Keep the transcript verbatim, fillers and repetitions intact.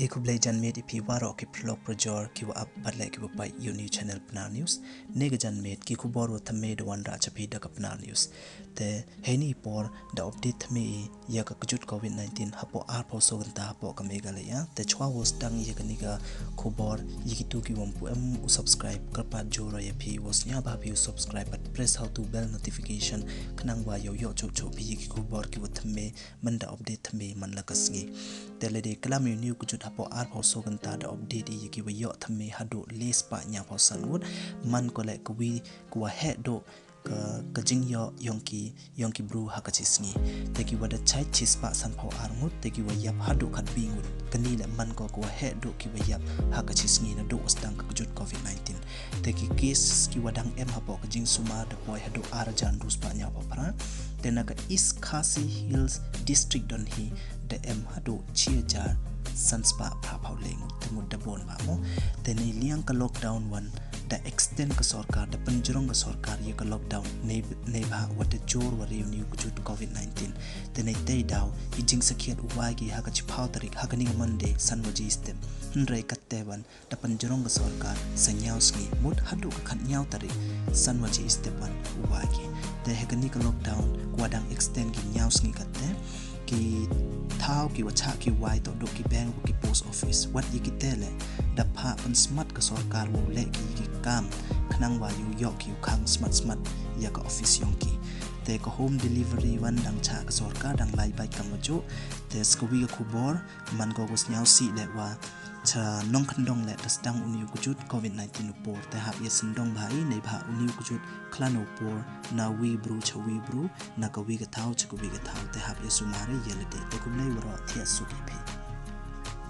E khublei janmiet i phi waroh ki paralok parajor ki wa ap bad leh ki wa pait ya u new channel Pnar News. Ne ka janmiet ki khubor wa thymme da wanrah cha phi da ka Pnar News. Te heini i por da update thymme i ya ka kjut covid nineteen hapoh arphaw soo kynta hapoh ka Meghalaya. Te chwa wow sdang ya kani ka khubor, ya kitu ki wa ym pu em u subscribe, kyrpad jur ya phi wow sniawbha phi u subscribe bad press ha u tu bell notification, khnang wa yow yoh chooh chooh phi ya ki khubor ki wa thymme man da update thymme man la ka sngi. Te lada klam ya u new kjut hapoh arphaw soo kynta da update i ya ki wa yoh thymme haduh le spah ynñiaw phaw san ngut, man ko leh ka wi ka wa heh duh ka, ka jingyoh yong ki, yong ki bru ha ka chi sngi. Te ki wa da chait chi spah san phaw ar ngut, te ki wa yap haduh khatwi ngut. Kani leh man ko ka wa heh duh ki wa yap ha ka chi sngi naduh wa sdang ka kjut covid nineteen. Te ki case ki wa dang em hapoh ka jingsumar da poi haduh ar hajar ynru spah ynñiaw phaw phra. Te na ka East Khasi Hills District don hi da em haduh chi hajar san spah phra phaw le ngut, te mut da bon bha mo. Te neiliang ka lockdown wan da extend ka sorkar, da pynjrong ka sorkar ya ka lockdown, nei, neibhah wa da jur wa riew u new kjut covid nineteen. Te neitei daw i jingsakhiat u wai ki ha ka chiphaw tarik, ha kani ka Monday, san waje step. Hynrei katte wan da pynjrong ka sorkar sa ynñiaw sngi, mut haduh ka khatynñiaw tarik, san waje step wan u wai ki. Te ha kani ka lockdown ka wa dang extend ki ynñiaw sngi, katte ki thaw ki wa chah ki wai toh duh ki bank wa ki post office. Wat ya kite leh da phah pynsmat ka sorkar wow leh ki ya ki kam, khnang wa yow yoh ki u khang smat smat ya ka office yong ki. Te ka home delivery wan dang chah ka sorkar, dang lai bait kam wa jooh. Te sa ka wi ka khubor, man ko ka sniawsih leh wa cha Nongkhyndong leh da sdang u new kjut covid nineteen u por. Te hap ya syndong bha i, neibhah u new kjut khlan u por na wi bru cha wi bru, na ka wi ka thaw cha ka wi ka thaw. Te hap ya sumar i ya lade. Te khublei waroh, thiah suk i phi.